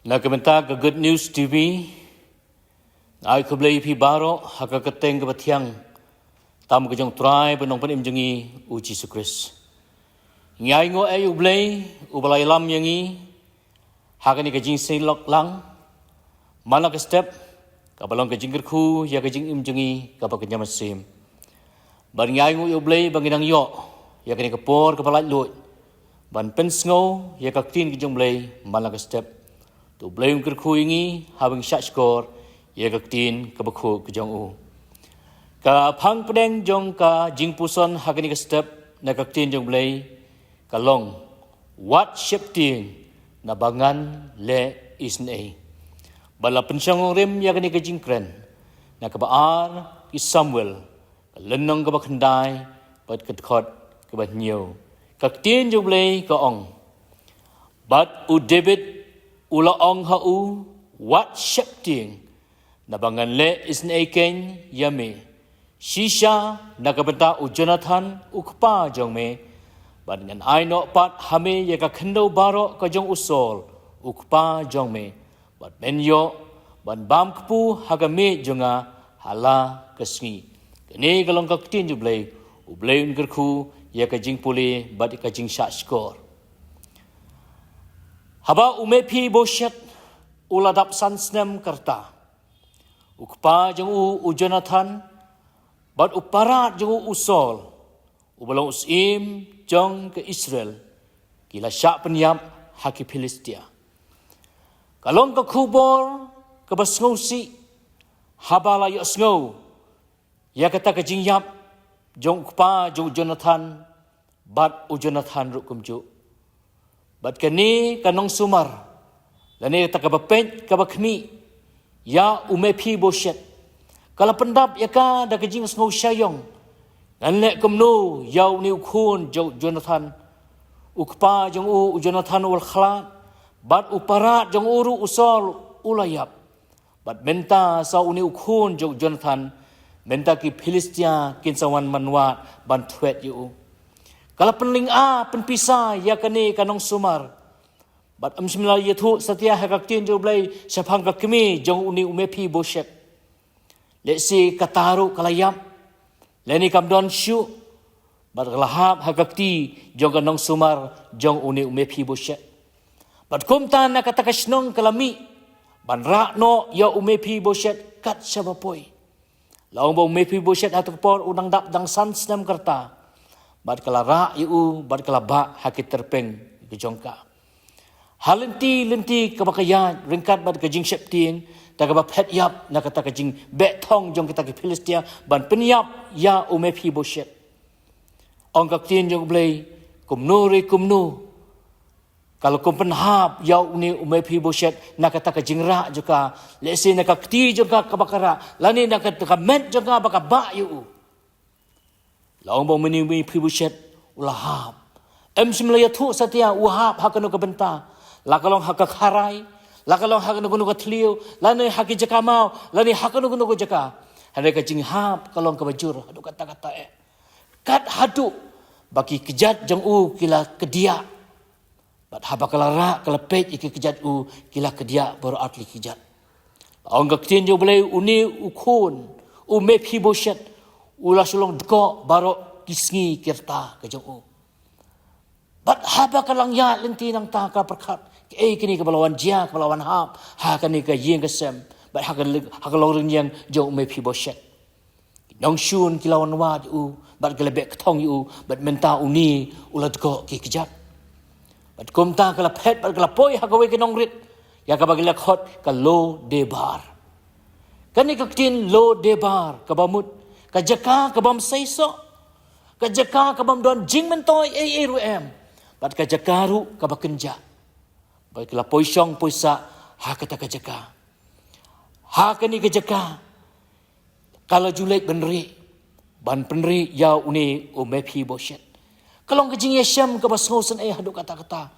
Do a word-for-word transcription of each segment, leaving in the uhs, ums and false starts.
Na ka bynta ka Good News T V, nga ai khublei ïa phi baroh ha ka kyrteng kaba thiang tam ka jong u Trai bad Nongpynim jong ngi u Jisu Khrist. Ngi ainguh ïa U Blei uba la ïalam ïa ngi ha kane ka jingseng lok lang man la ka step, kaba long ka jingkyrkhu ïa ka jingim jong ngi kaba kynja mynsiem. Bad ngi ainguh ïa U Blei ba ngi dang ïoh ïa kane ka por kaba laitluid ban pynsngew ïa ka ktien ka jong U Blei man la ka step. To U Blei un kyrkhu ïa ngi haba ngi shah shkor ïa ka ktien kaba khuid ka jong u. Ka phang pdeng jong ka jingpuson ha kane ka step na ka ktien jong U Blei ka long, wat sheptieng, naba ngan leh isynei. Bad la pynshong rim ïa kane ka jingkren na kaba ar ki Samuel, ka lynnong kaba khyndai bad ka dkhot kaba hynñiew. Ka ktien jong U Blei ka ong, bad u David u la ong ha u, wat sheptieng, naba ngan leh isynei keiñ ïa me, shisha na ka bynta u Jonathan u kpa jong me, bad ngan ai noh pat ha me ïa ka khyndew baroh ka jong u Saul u kpa jong me, bad men ïoh ban bam kpu ha ka miej jong nga ha la ka sngi. Kane ka long ka ktien jong U Blei. U Blei un kyrkhu ïa ka jingpule bad ïa ka jingshah shkor. Haba u Mephibosheth u la dap san snem ka rta, u kpa jong u u Jonathan bad u para jong u u Saul, uba long u syiem jong ka Israel, ki la shah pynïap ha ki Philistia. Ka long ka khubor kaba sngewsih haba la ïohsngew ïa kata ka jingïap jong u kpa jong u Jonathan bad u Jonathan ruh kumjuh. Bad kane ka nongsumar, lane kata kaba peit kaba khmih ïa u Mephibosheth, ka la pyndap ïa ka da ka jingsngew shaiong, ngan leh kumno ïa une u khun jong u Jonathan? U kpa jong u u Jonathan u la khlad, bad u para jong u ruh u Saul u la ïap. Bad mynta sa une u khun jong u Jonathan, mynta ki Philistia kin sa wan man wad ban thwet ïa u. Ka la pynlynga pynpisa ïa kane ka nongsumar. Bad ym shym la ïathuh satia ha ka ktien jong U Blei shaphang ka kmie jong une u Mephibosheth. Lehse kata ruh ka la ïap, lane kam don shuh, bad ka la hap ha ka kti jong ka nongsumar jong une u Mephibosheth. Bad kumta na kata ka shnong ka la mih ban rah noh ïa u Mephibosheth kat shaba poi. La ong ba u Mephibosheth ha kata ka por u dang dap dang san snem ka rta, bad ka la rah ïa u bad ka la bah ha ki tyrpeng ka jong ka. Ha lynti lynti kaba ka ïaid ryngkat bad ka jingsheptieng, da kaba phet ïap na kata ka jingbeh thong jong kita ki Philistia ban pynïap ïa u Mephibosheth. Ong ka ktien jong U Blei, kumno re kumno, ka la kum pynhap ïa une u Mephibosheth na kata ka jingrah jong ka, lehse na ka kti jong ka kaba ka rah, lane na kata ka met jong ka ba ka bah ïa u. La ong ba u Mephibosheth u la hap. Ym shym la ïathuh satia u hap ha kano ka bynta. La ka long ha ka kharai, la ka long ha kano kano ka thliew, lane ha ki jaka maw, lane ha kano kano ka jaka. Hynrei ka jinghap ka long kaba jur haduh katta katta eh. Kat haduh ba ki kjat jong u ki la kdiah. Bad haba ka la rah ka la peit ïa ki kjat u ki la kdiah baroh ar tylli ki kjat. La ong ka ktien jong U Blei, une u khun u Mephibosheth u la shu long dkoh baroh ki sngi ki rta ka jong u. Bad haba ka la ïaid lynti nangta ka pyrkhat, kaei kane kaba la wan jia, kaba la wan hap ha kane ka ïing ka sem, bad ha ka, ha ka longrynïeng jong u Mephibosheth. Ki nongshun ki la wan wad ïa u, bad ki la beh kthong ïa u, bad mynta une u la dkoh ki kjat. Bad kumta ka la phet bad ka la poi ha kawei ka nongrit ïa kaba ki la khot ka Lo Debar. Kane ka ktien Lo Debar ka mut ka jaka ka bym seisoh, ka jaka ka bym don jingmyntoi ei ei ruh em, bad ka jaka ruh kaba kynjah. Bad ka la poi shong poi sah ha kata ka jaka. Ha kane ka jaka ka la ju leit ban rieh, ban pynrieh ïa une u Mephibosheth. Ka long ka jingïashem kaba sngewsynei haduh katta katta.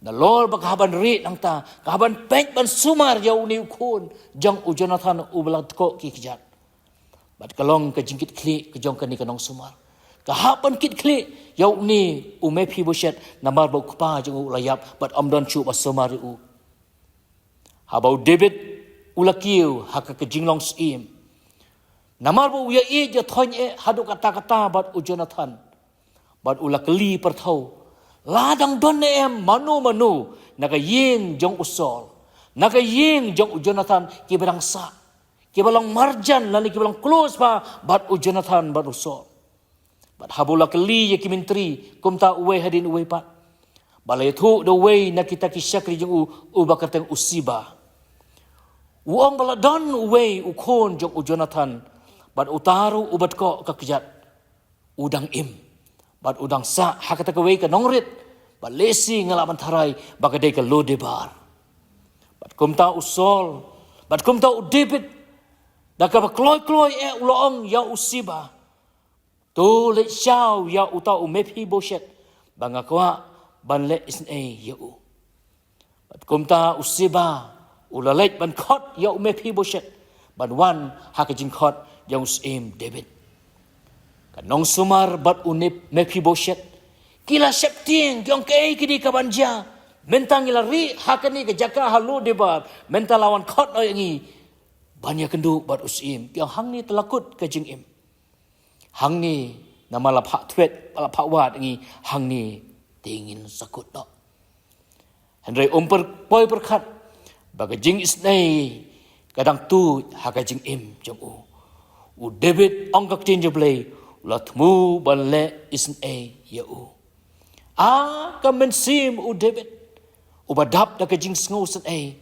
Nalor ba ka hap ban rieh nangta, ka hap ban peit ban sumar ïa une u khun jong u Jonathan uba la dkoh ki kjat. Bad ka long ka jingkitkhlieh ka jong kane ka nongsumar. Ka hap ban kitkhlieh ïa une u Mephibosheth namar ba u kpa jong u u la ïap bad ym don shuh ba sumar ïa u. Haba u David u la kiew ha ka jinglong syiem, namar ba u ïa ïeit ïa thoiñ eh haduh katta katta bad u Jonathan, bad u la kylli pyrthew, la dang don ne em mano mano na ka ïing jong u Saul, na ka ïing jong u Jonathan, kiba dang sah, kiba long marjan lane kiba long close bha bad u Jonathan bad u Saul. Bad haba u la kylli ïa ki myntri, kumta uwei hadien uwei pat, ba la ïathuh da uwei na kita ki shakri jong u, uba kyrteng u Siba. U ong ba la don uwei u khun jong u Jonathan, bad uta ruh uba dkoh ka kjat, u dang im, bad u dang sah ha kata kawei ka nongrit, bad lehse nga lah ban tharai ba ka dei ka Lodebar. Bad kumta u Saul, bad kumta u David, da kaba kloi kloi eh u la ong ïa u Siba, to leit shaw ïa uta u Mephibosheth, ba nga kwah ban leh isynei ïa u. Bad kumta u Siba u la leit ban khot ïa u Mephibosheth, ban wan ha ka jingkhot jong u syiem David. Ka nongsumar bad u Nep- Mephibosheth ki la sheptieng, ki ong, kaei ka dei kaban jia? Mynta ngi la rieh ha kane ka jaka ha Lodebar, mynta la wan khot noh ïa ngi ban ïakynduh bad u syiem. Ki ong hangne te la kut ka jingim. Hangne namar la phah thwet, la phah wad ïa ngi, hangne te ngin sa kut noh. Hynrei um poi pyrkhat ba ka jingisynei ka dang tuid ha ka jingim jong u. U David, ong ka ktien jong U Blei, u la thmu ban leh isynei ïa u. A ka mynsiem u David, uba dap da ka jingsngewsynei,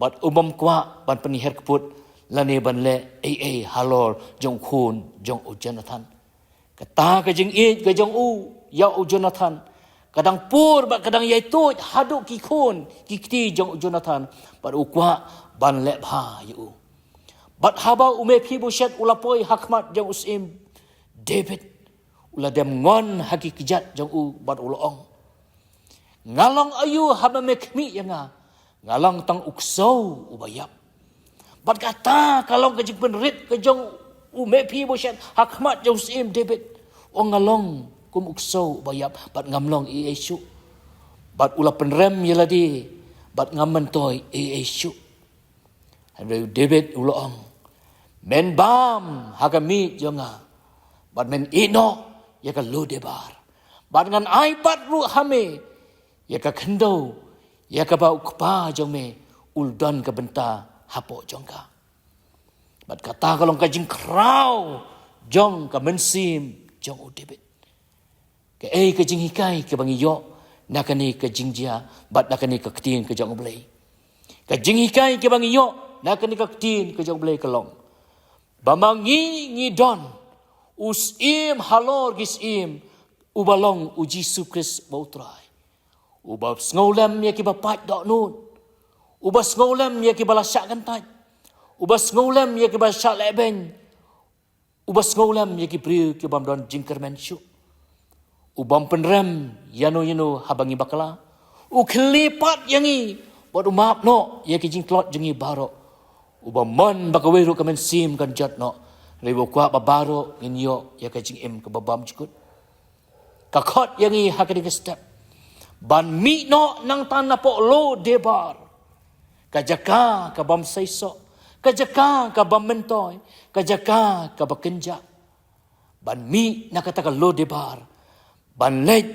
bad um bym kwah ban pynhiar kput lane ban leh ei ei halor jong u khun jong u Jonathan. Kata ka jingïeit ka jong u ïa u Jonathan ka dang pur bad ka dang ïai tuid haduh ki khun ki kti jong u Jonathan, bad u kwah ban leh bha ïa u. Bad haba u Mephibosheth u la poi ha khmat jong u syiem David, u la dem ngon ha ki kjat jong u bad u la ong, nga long aïu haba me khmih ïa nga? Nga long tang u ksew uba ïap. Bad kata ka long ka jingpynrit ka jong u Mephibosheth ha khmat jong u syiem David. U ong nga long kum u ksew uba ïap bad ngam long ei ei shuh. Bad u la pynrem ïa lade bad ngam myntoi ei ei shuh. Hynrei u David u la ong, men bam ha ka miej jong nga, bad men ïeh noh ïa ka Lodebar, bad ngan ai pat ruh ha me ïa ka khyndew ïa kaba u kpa jong me u la don ka bynta hapoh jong ka. Bad kata ka long ka jingkhraw jong ka mynsiem jong u David. Kaei ka jinghikai kaba ngi ïoh na kane ka jingjia bad na kane ka ktien ka jong U Blei? Ka jinghikai kaba ngi ïoh na kane ka ktien ka jong U Blei ka long ba ma ngi ngi don u syiem halor ki syiem, uba long u Jisu Khrist ba u Trai, uba sngewlem ïa kiba pait dohnud, uba sngewlem ïa kiba la shah kyntait, uba sngewlem ïa kiba shah lehbeiñ, uba sngewlem ïa ki briew ki bym don jingkyrmen shuh, u bym pynrem ïano ïano haba ngi bakla, u khlieh pat ïa ngi bad u map noh ïa ki jingtlot jong ngi baroh, uba mon ba kawei ruh ka mynsiem kan jot noh, hynrei u kwah ba baroh ngin ïoh ïa ka jingim kaba bymjukut. Ka khot ïa ngi ha kane ka step ban mih noh nangta napoh Lodebar, ka jaka ka bym seisoh, ka jaka ka bym myntoi, ka jaka kaba kynjah. Ban mih na kata ka Lodebar, ban leit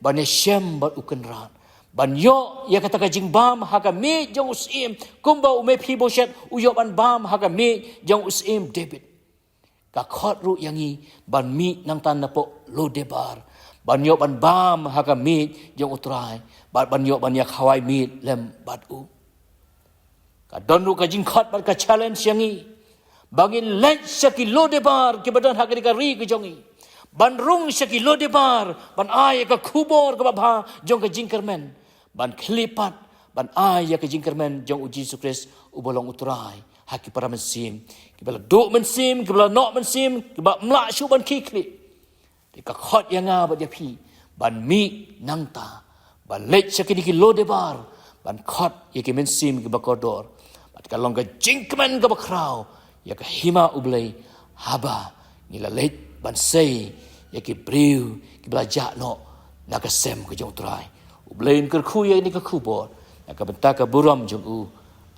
ban ïashem bad u Kynrad, ban ïoh ïa kata ka jingbam ha ka miej jong u syiem, kumba u Mephibosheth u ïoh ban bam ha ka miej jong u syiem David. Ka khot ruh ïa ngi ban mih nangta napoh Lodebar, ban ïoh ban bam ha ka miej jong u Trai, bad ban ïoh ban ïakhawai miet lem bad u. Ka don ruh ka jingkhot bad ka challenge ïa ngi ba ngin leit sha ki Lodebar kiba don ha kane ka ri ka jong ngi, ban rung sha ki Lodebar ban ai ïa ka khubor kaba bha jong ka jingkyrmen, ban khlieh pat ban ai ïa ka jingkyrmen jong u Jisu Khrist uba long u Trai ha ki para mynsiem kiba la duh mynsiem, kiba la noh mynsiem, kiba ym lah shuh ban khie khlieh. Te ka khot ïa nga bad ïa phi ban mih nangta, ban leit sha kine ki Lodebar, ban khot ïa ki mynsiem kiba kordor. Bad ka long ka jingkmen kaba khraw ïa ka hima U Blei haba ngi la leit ban sei ïa ki briew kiba la jah noh na ka sem ka jong u Trai. U Blei un kyrkhu ïa kane ka khubor na ka bynta ka burom jong u.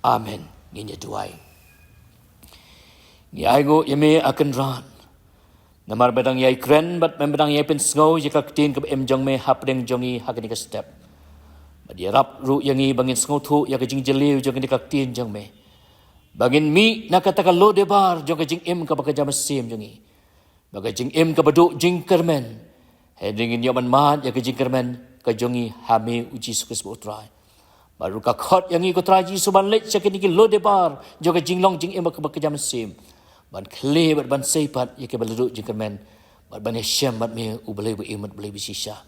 Amen. Ngin ïa duwai. Ngi ainguh ïa me, A Kynrad, namar ba dang ïai kren bad ba dang ïai pynsngew ïa ka ktien kaba im jong me hapdeng jong ngi ha kane ka step. Bad ïarap ruh ïa ngi ba ngin sngewthuh ïa ka jingjylliew jong kane ka ktien jong me, ba ngin mih na kata ka lode bar jong ka jingim kaba ka jamsiem jong ngi, ba ka jingim kaba duh jingkyrmen. Hynrei ngin ïoh ban mad ïa ka jingkyrmen ka jong ngi ha me, U Jisu Khrist ba U Trai. Bad ruh ka khot ïa ngi, ko Trai Jisu, ban leit sha kine ki lode bar jong ka jinglong jingim kaba ka jamsiem, ban khleh bad ban sei pat ïa kiba la duh jingkyrmen, bad ban ïashem bad me, U Blei ba im bad Blei ba shisha.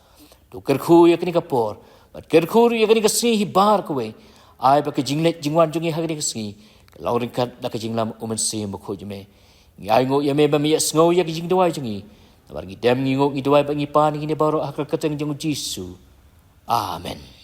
To kyrkhu ïa kane ka por, bad kyrkhu ruh ïa kane ka sngi hi baroh kawei. Ai ba ka jingleit jingwan jong ngi ha kane ka sngi ka long ryngkat da ka jinglam U Mynsiem Bakhuid jong me. Ngi ainguh ïa me ba me ïohsngew ïa ka jingduwai jong ngi. Namar ngi dem, ngi nguh, ngi duwai bad ngi pan ïa kine baroh ha ka kyrteng jong U Jisu. Amen.